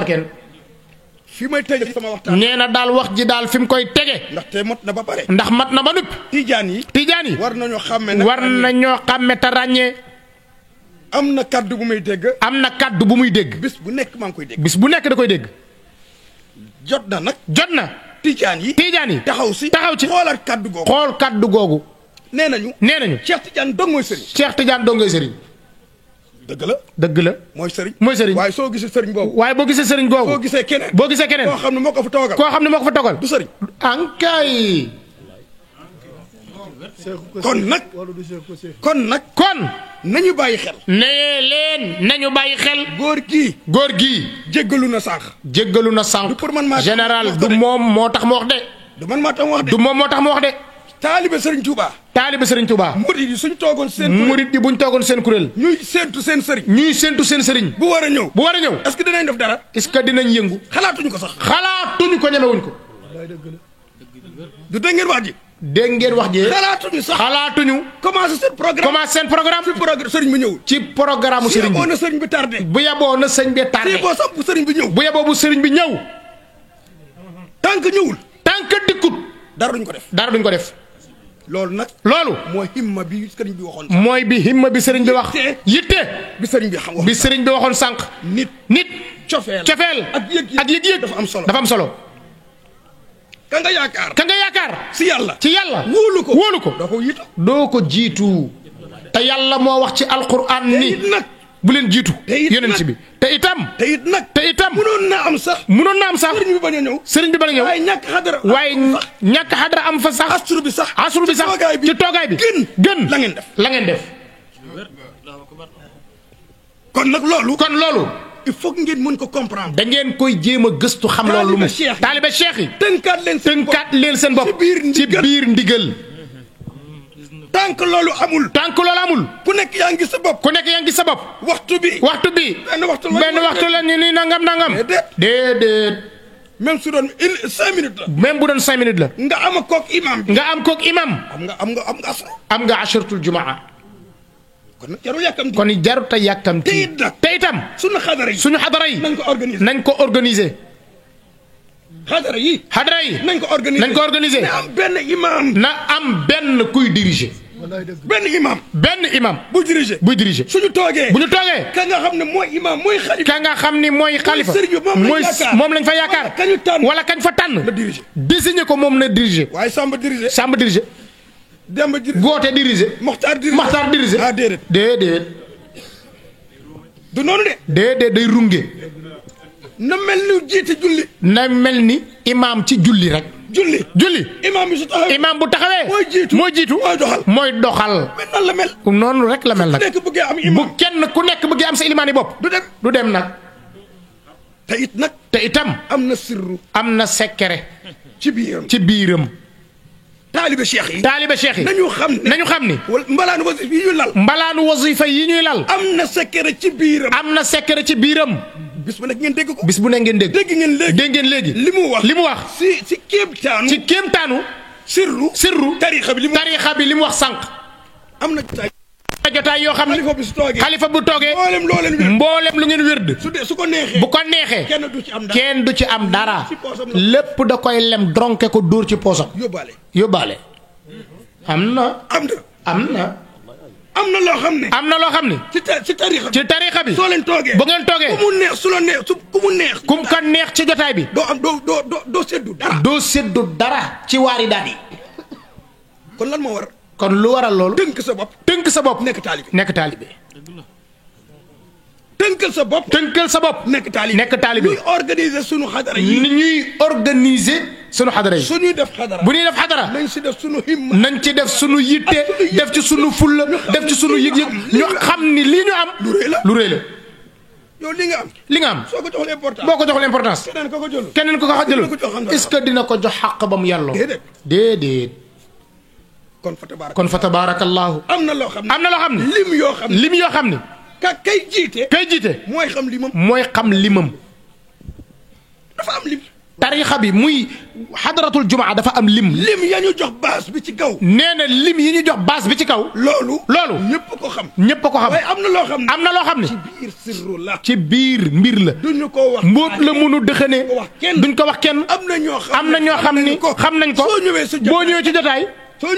kenn fi may tëjee sama waxtaan. nee na daal wax ji daal fi mu koy tege. ndaxte mat na ba pare. ndax mat na ba nupp. tijaan yi. tijaan yi war nañoo xàmme. war nañoo xàmme te ràññee. am na kaddu bu muy dégg. am na kaddu bu muy dégg. bis bu nekk maa ngi koy dégg. bis bu nekk da koy dégg. jot na nag. jot na. tijaan yi. tijaan yi taxaw ci xoolaat kaddu googu. xool kaddu googu. nee nañu. Cheikh Tidiane dong mooy sëriñ. Cheikh Tidiane dong mooy sëriñ. dëgg la. dëgg la. mooy sëriñ. mooy sëriñ. waaye soo gisee sëriñ boobu. waaye boo gisee sëriñ googu. boo gisee keneen. boo gisee keneen. koo xam ne moo ko fa toogal. koo xam ne moo ko fa toogal. du sëriñ. ankay. kon nag. nañu bàyyi xel. nee leen nañu bàyyi xel. góor gii. jéggalu na sànq. jéggalu na sànq. du pour man maa général du moom moo tax ma wax de. du man maa tax ma wax de. du moom moo tax ma wax de. taalibe Serigne Touba. taalibe Serigne Touba. murid yi suñu toogoon seen. murid yi buñ toogoon seen kuréel. ñuy séentu seen sëriñ. ñuy séentu seen sëriñ. bu war a ñëw. bu war a ñëw. est-ce que dinañ def dara. est-ce que dinañ yëngu. xalaatuñu ko sax. xalaatuñu ko ñemewuñ ko. du dégg ngeen wax ji. dégg ngeen wax ji. xalaatuñu sax. xalaatuñu. commencé seen programme. commencé seen programme. ci programme sëriñ bi ñëwul. ci programme sëriñ bi. bu yaboo na sëriñ bi tardé. bu yaboo na sëriñ bi tardé. bu yaboo sax bu sëriñ bi ñëw. bu yaboo bu sëriñ bi ñëw. tant que ñëwul. tant que dikkut. dara duñ ko def. dara duñ ko def. loolu nag. loolu. mooy himma bi sëriñ bi waxoon. mooy bi himma bi sëriñ bi wax. yitte. bi sëriñ bi xam bi sëriñ bi waxoon sànq. nit. cofeel ak yëg-yëg dafa am solo. dafa am solo. ka nga yaakaar. ci yàlla. wóolu ko. doo ko jiitu. te yàlla moo wax ci alquran ni. bu leen jiitu. yonent bi te itam. mënoon na am sax. sëriñ bi bañ a ñëw. waaye ñàkk xadara am fa sax. asru bi sax. ci toogaay bi. gën la ngeen def. kon loolu. il faut que ngeen mën ko comprendre. da ngeen koy jéem a gëstu xam loolu lu mu. taalibe cheikh yi. tënkaat leen seen bopp. ci biir ndigal. tant que loolu amul. ku nekk yaa ngi sa bopp. waxtu bi. benn waxtu la ni nangam. déedéet. même su doon 5 minutes la. même bu doon 5 minutes la. nga am kook imam. am nga ashratul jumaa. kon jarut a yàkkamti. te itam. suñu xadara yi. nañ ko organiser. xadara yi. nañ ko organiser. na am benn kuy diriger. benn imam. buy diriger. bu ñu toogee. ka nga xam ne mooy xalifa. moom lañ fa yaakaar. wala kañ fa tànn. désigné ko moom na diriger. waaye Samba diriger. Demba diriger. Goote diriger. Moxtaar diriger. ah déedéet. du noonu de. déedéet day runge. na mel ni jiite julli. na mel ni imaam ci julli rek. julli. imaam bu taxawee. mooy jiitu. mooy doxal. noonu rek la mel nag. bu kenn ku nekk bëggee am sa ilimaani bopp. du dem nag. te itam. am na sirru. am na secret. ci biiram. taalibe cheikh yi. nañu xam ni. mbalaanu wasifa yi ñuy lal. am na secret ci biiram. bis bu nekk ngeen dégg ko. dégg ngeen léegi. li mu wax. ci kéemtaanu. sirru. tariixa bi li mu wax sànq. am na jotaay yoo xam ne. xalifa bu toogee. mboolem lu ngeen wérd. bu ko neexee. kenn du ci am dara. lépp da koy lem dronke ko dóor ci poosam. yóbbaale. am na loo xam ne. ci tariixa bi. soo leen toogee. bu ngeen toogee. ku mu neex. ku ko neex ci jotaay bi. doo seddu dara. ci waari daal yi. kon lan moo war. kon lu waral loolu. tënk sa bopp. nekk taalibe. tënkal sa bopp. nekk taalibe. ñuy organiser sunu xadara yi. su ñuy def xadara. bu ñuy def xadara. nañ ci def sunu yitte. def ci sunu fulla. def ci sunu yëg-yëg. ñu xam ni lii ñu am. lu rëy la. yow li nga am. boo ko joxul importance. keneen ko ko jëlul. est-ce que dina ko jox xàq ba mu yàlloo. déedéet. kon fa tabaarakallaahu. am na loo xam ne. lim yoo xam ne. kay jiite. mooy xam limam. dafa am lim. tarixa bi muy xadaratul jumaa dafa am lim. lim ya ñu jox base bi ci kaw. nee na lim yi ñu jox base bi ci kaw. loolu. ñëpp ko xam. ñëpp ko xam. waaye am na loo xam ne. am na loo xam ne. ci biir sirru la. ci biir mbir la. duñu ko wax. mbóot la mënu dëxëne. duñ ko wax kenn. am na ñoo xam ni xam nañ ko. boo ñëwee ci jotaay. boo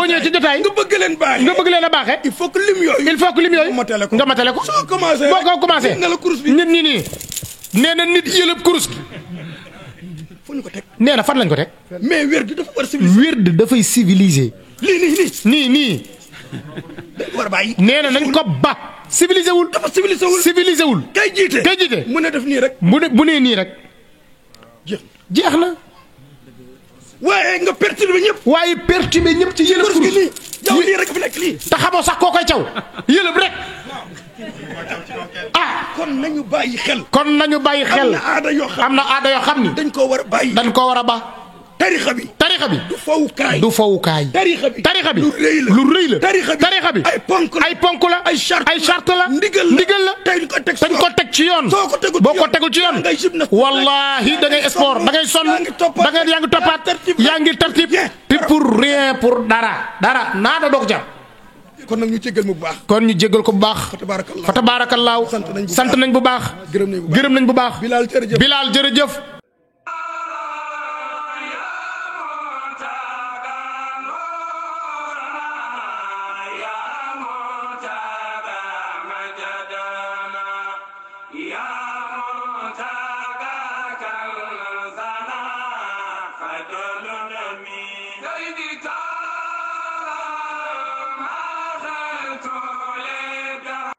ñëwee ci jotaay. nga bëgg leen a baaxee. il faut que lim yooyu. nga matale ko. soo commencé boo ko commencé. nit ñi nii. nee na nit yëlëb kurus gi. fu ñu ko teg. nee na fan lañ ko teg. mais wird dafa war civilisé. wird dafay civilisé. nii. dañ war a bàyyi. nee na nañ ko ba. civilisé wul. dafa civilisé wul. kay jiite. mu ne def nii rek. bu nee nii rek. jeex na. waaye nga perturbé ñëpp. waaye perturbé ñëpp ci yëlëb kurus gi. yow lii rek fi nekk lii. te xamoo sax koo koy caw. yëlëb rek. kon nañu bàyyi xel. am na aada yoo xam ni. dañ koo war a ba. tarixa bi. du fowukaay. tarixa bi. lu rëy la. tarixa bi. ay ponk la. ay charte la. ndigal la. dañ ko teg ci yoon. boo ko tegul ci yoon. wallahi da ngay sport da ngay sonn. yaa ngi toppaat. yaa ngi tartib. te pour rien pour dara naada doog jàpp. kon nag ñu jéggal mu bu baax. kon ñu jéggal ko bu baax. fa tabaarakallaahu. sant nañ bu baax. gërëm nañ bu baax. Bilal jërëjëf. Lady Tara, my